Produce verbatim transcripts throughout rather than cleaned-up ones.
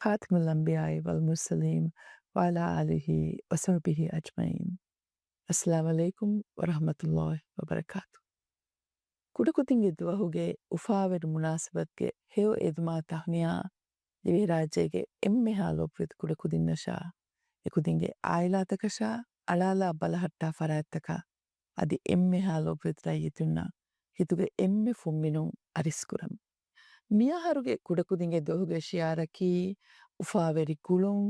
ޚާތިމުލް އަންބިޔާއި ވަލް މުރްސަލީން ވަޢަލާ އާލިހި ވަޞަޙްބިހި އަޖްމަޢީން. އައްސަލާމު ޢަލައިކުމް ވަރަޙްމަތުﷲި ވަބަރަކާތު. ކުޑަކުދިންގެ ދުވަހުގެ އުފާވެރި މުނާސަބަތުގެ ހެޔޮ އެދުމާ ތަހުނިޔާ ދިވެހިރާއްޖޭގެ އެންމެހާ ލޮބުވެތި ކުޑަކުދިންނަށާ، އެކުދިންގެ އާއިލާތަކަށާ، އަޅާލާ ބަލަހައްޓާ ފަރާތްތަކާ، އަދި އެންމެހާ ލޮބުވެތި ރައްޔިތުންނަށް ހިތުގެ އެންމެ ފުންމިނުން އަރިސްކުރަމު. މިއަހަރުގެ ކުޑަކުދިންގެ ދުވަހުގެ ޝިޢާރަކީ އުފާވެރި ގުޅުން،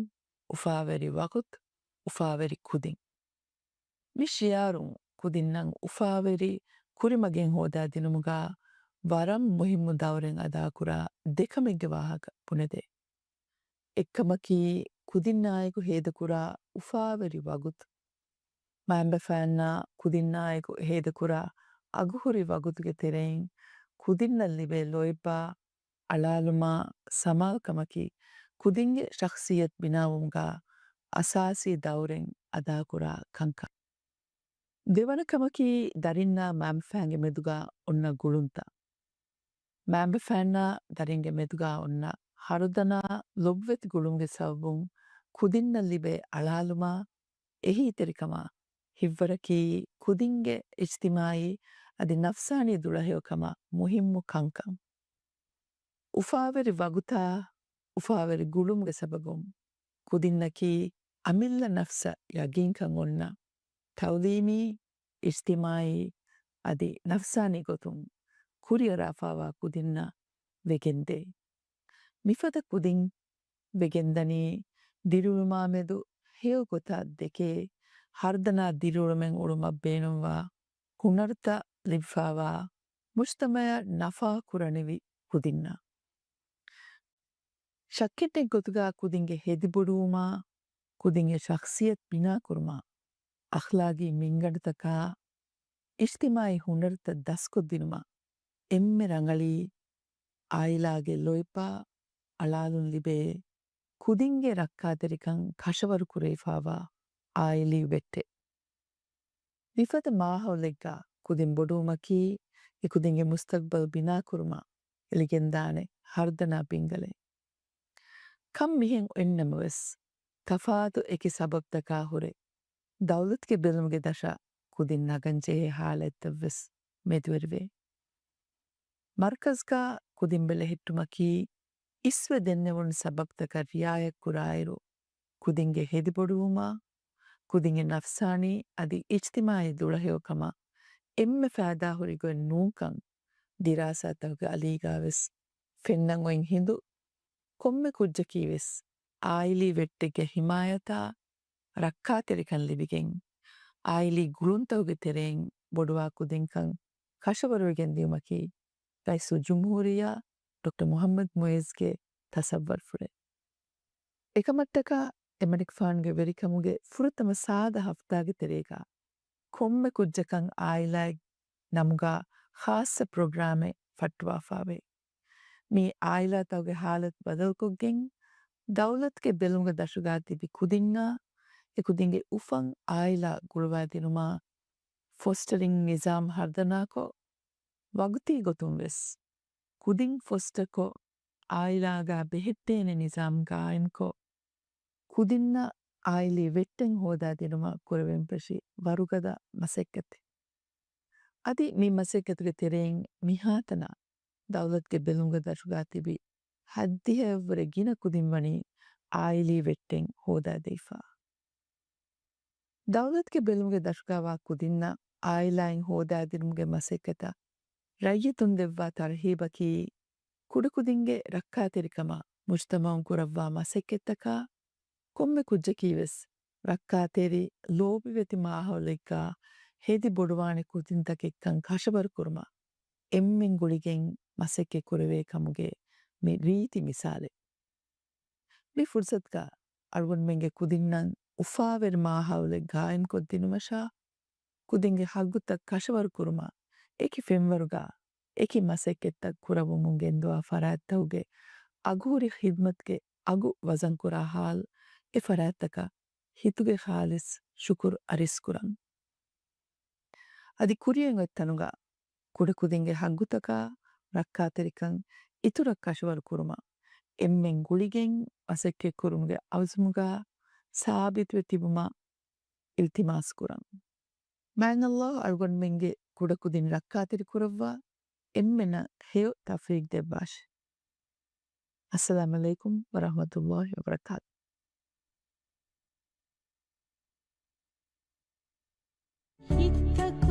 އުފާވެރި ވަގުތު، އުފާވެރި ކުދިން. މި ޝިޢާރުން ކުދިންނަށް އުފާވެރި ކުރިމަގެއް ހޯދާދިނުމުގަ ވަރަށް މުހިއްމު ދައުރެއް އަދާކުރާ ދެކަމެއްގެ ވާހަކަ ބުނެދޭ. އެއްކަމަކީ، ކުދިންނާއެކު ހޭދަކުރާ އުފާވެރި ވަގުތު. މައިންބަފައިންނާ ކުދިންނާއެކު ހޭދަކުރާ އަގުހުރި ވަގުތުގެ ތެރެއިން ކުދިންނަށް ލިބޭ ލޯތްބާ އަޅާލުމާ ސަމާލުކަމަކީ، ކުދިންގެ ޝަޚްޞިއްޔަތު ބިނާވުމުގަ އަސާސީ ދައުރެއް އަދާކުރާ ކަންކަން. ދެވަނަ ކަމަކީ، ދަރިންނާ މައިންބަފައިންގެ މެދުގަ އޮންނަ ގުޅުންތައް. މައިންބަފައިންނާ ދަރިންގެ މެދުގަ އޮންނަ ހަރުދަނާ ލޮބުވެތި ގުޅުމުގެ ސަބަބުން ކުދިންނަށް ލިބޭ އަޅާލުމާ، އެހީތެރިކަމާ، ހިތްވަރަކީ ކުދިންގެ އިޖްތިމާޢީ އަދި ނަފްސާނީ ދުޅަހެޔޮކަމަށް މުހިއްމު ކަންކަން. އުފާވެރި ވަގުތާ، އުފާވެރި ގުޅުމުގެ ސަބަބުން ކުދިންނަކީ އަމިއްލަ ނަފްސަށް ޔަގީންކަން އޮންނަ، ތަޢުލީމީ، އިޖްތިމާޢީ އަދި ނަފްސާނީ ގޮތުން ކުރިއަރާފާވާ ކުދިންނަށް ވެގެންދޭ. މިފަދަ ކުދިން ވެގެންދަނީ، ދިރިއުޅުމާމެދު ހެޔޮ ގޮތަށް ދެކޭ، ހަރުދަނާ ދިރިއުޅުމެއް އުޅުމަށް ބޭނުންވާ ހުނަރުތައް ލިބިފާވާ، މުޖްތަމަޢަށް ނަފާ ކުރަނިވި ކުދިންނަށް. ޝައްކެއްނެތް ގޮތުގަ ކުދިންގެ ހެދިބޮޑުވުމާ، ކުދިންގެ ޝަޚްޞިއްޔަތު ބިނާކުރުމާ، އަޚްލާގީ މިންގަނޑުތަކާ، އިޖްތިމާޢީ ހުނަރުތައް ދަސްކޮށްދިނުމަށް އެންމެ ރަނގަޅީ، އާއިލާގެ ލޯތްބާ އަޅާލުން ލިބޭ، ކުދިންގެ ރައްކާތެރިކަން ކަށަވަރު ކުރެވިފާވާ އާއިލީ ވެއްޓެއް. މިފަދަ މާހައުލެއްގަ ކުދިން ބޮޑުވުމަކީ، އެކުދިންގެ މުސްތަގްބަލް ބިނާކުރުމަށް އެޅިގެންދާނެ ހަރުދަނާ ބިންގަލެއް. ކަން މިހެން އޮތްނަމަވެސް، ތަފާތު އެކި ސަބަބްތަކާ ހުރެ، ދައުލަތުގެ ބެލުމުގެ ދަށަށް ކުދިން ނަގަންޖެހޭ ހާލަތްތައްވެސް މެދުވެރިވޭ. މަރުކަޒްގަ ކުދިން ބެލެހެއްޓުމަކީ، އިސްވެ ދެންނެވުނު ސަބަބްތަކަށް ރިޢާޔަތްކުރާއިރު، ކުދިންގެ ހެދިބޮޑުވުމާ، ކުދިންގެ ނަފްސާނީ އަދި އިޖްތިމާޢީ ދުޅަހެޔޮކަމަށް އެންމެ ފައިދާހުރި ގޮތް ނޫންކަން ދިރާސާތަކުގެ އަލީގަވެސް ފެންނަން އޮތް ހިނދު، ކޮންމެ ކުއްޖަކީވެސް އާއިލީ ވެއްޓެއްގެ ހިމާޔަތާ ރައްކާތެރިކަން ލިބިގެން، އާއިލީ ގުޅުންތަކުގެ ތެރެއިން ބޮޑުވާ ކުދިންކަން ކަށަވަރުވެގެން ދިޔުމަކީ، ރައީސުލްޖުމްހޫރިއްޔާ ޑޮކްޓަރ މުޙައްމަދު މުޢިއްޒުގެ ތަޞައްވަރުފުޅެއް. އެކަމަށްޓަކާ، އެމަނިކުފާނުގެ ވެރިކަމުގެ ފުރަތަމަ ސާދަ ހަފްތާގެ ތެރޭގަ، ކޮންމެ ކުއްޖަކަށް އާއިލާއެއް ނަމުގަ ޚާއްޞަ ޕްރޮގްރާމެއް ފައްޓުވާފާވޭ. މި އާއިލާތަކުގެ ހާލަތު ބަދަލުކޮށްގެން، ދައުލަތުގެ ބެލުމުގެ ދަށުގަ ތިބި ކުދިންނާ އެކުދިންގެ އުފަން އާއިލާ ގުޅުވާދިނުމާ، ފޮސްޓަރިން ނިޒާމް ހަރުދަނާކޮށް، ވަގުތީ ގޮތުން ވެސް ކުދިން ފޮސްޓަކޮށް، އާއިލާގަ ބެހެއްޓޭނެ ނިޒާމް ގާއިމްކޮށް، ކުދިންނަށް އާއިލީ ވެއްޓެއް ހޯދާދިނުމަށް ކުރެވެންފެށި ވަރުގަދަ މަސައްކަތެއް. އަދި މި މަސައްކަތުގެ ތެރެއިން މިހާތަނަށް ދައުލަތުގެ ބެލުމުގެ ދަށުގަ ތިބި ހައްދިހައެއްވުރެ ގިނަ ކުދިން ވަނީ އާއިލީ ވެއްޓެއް ހޯދާދެވިފަ. ދައުލަތުގެ ބެލުމުގެ ދަށުގަވާ ކުދިންނަށް އާއިލާއިން ހޯދާދިނުމުގެ މަސައްކަތަށް ރައްޔިތުން ދެއްވާ ތަރުހީބަކީ، ކުޑަކުދިންގެ ރައްކާތެރިކަމަށް މުޖްތަމަޢުން ކުރައްވާ މަސައްކަތްތަކާ، ކޮންމެ ކުއްޖަކީވެސް ރައްކާތެރި، ލޯބިވެތި މާހައުލެއްގަ ހެދި ބޮޑުވާނެ ކުދިންތަކެއްކަން ކަށަވަރު ކުރުމަށް އެންމެން ގުޅިގެން މަސައްކަތް ކުރެވޭ ކަމުގެ މި ރީތި މިސާލެއް. މި ފުރުސަތުގަ އަޅުގަނޑުމެންގެ ކުދިންނަށް އުފާވެރި މާހައުލެއް ގާއިމްކޮށްދިނުމަށާ، ކުދިންގެ ހައްގުތައް ކަށަވަރު ކުރުމަށް އެކި ފެންވަރުގަ އެކި މަސައްކަތްތައް ކުރައްވަމުން ގެންދުވާ ފަރާތްތަކުގެ އަގުހުރި ޚިދްމަތުގެ އަގު ވަޒަންކުރާ ހާލު އެ ފަރާތްތަކަށް ހިތުގެ ޚާލިޞް ޝުކުރު އަރިސްކުރަން. އަދި ކުރިއަށް އޮތް ތަނުގަ ކުޑަކުދިންގެ ހައްގުތަކާ ރައްކާތެރިކަން އިތުރަށް ކަށަވަރު ކުރުމަށް އެންމެން ގުޅިގެން މަސައްކަތްކުރުމުގެ އަޒުމުގަ ސާބިތުވެ ތިބުމަށް އިލްތިމާސް ކުރަން. މާތް ﷲ އަޅުގަނޑުމެންގެ ކުޑަކުދިން ރައްކާތެރި ކުރައްވާ، އެންމެނަށް ހެޔޮ ތައުފީޤް ދެއްވާށި. އައްސަލާމު ޢަލައިކުމް ވަރަޙްމަތުﷲ ވަބަރަކާތު. ހިތަކު